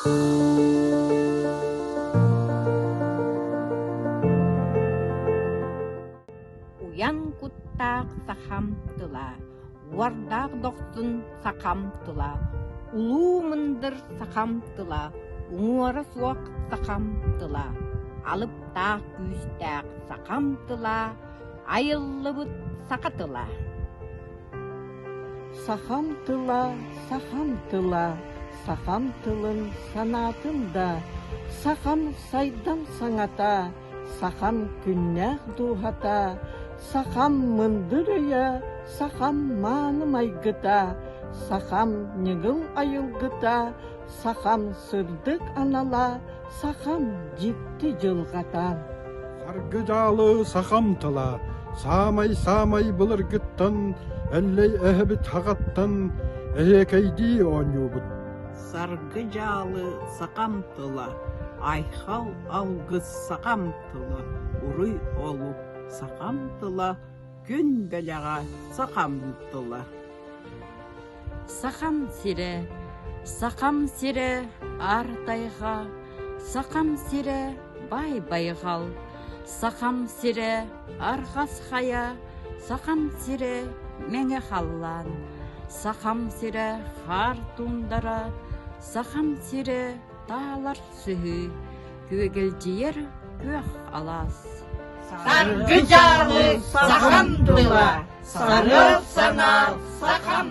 Уйан куттаах сахам тыла, уордаах дохсун сахам тыла, улуу мындыр сахам тыла, уҥуора суох сахам тыла, алыптаах күүстээх сахам тыла, айыллыбыт саха тыла. Сахам тыла, сахам тыла, сахам тылын санаатын да, сахам сайдам саҥата, сахам күннээх дууһата, сахам мындыр өйө, сахам мааны майгыта, сахам ньыгыл айылгыта, сахам сырдык анала, сахам дьикти дьылҕата. Саргы-дьаалы сахам тыла, саамай-саамай былыргыттан, Эллэй эһэбит хаҕаттан эһиэкэйдии оонньуубут. Саргы-дьаалы сахам тыла, айхал алгыс сахам тыла, уруй олук сахам тыла, күн бэлэҕэ сахам тыла. Сахам сирэ, Сахам сирэ аар тайҕа, Сахам сирэ баай байҕал, Сахам сирэ арҕас хайа, Сахам сирэ мэҥэ халлаан, Сахам сирэ хаар туундара, Сахам сирэ таалар сүһүү, күөгэлдьийэр күөх алаас. Саргы дьаалы сахам тыла, сарыал санаа сахам.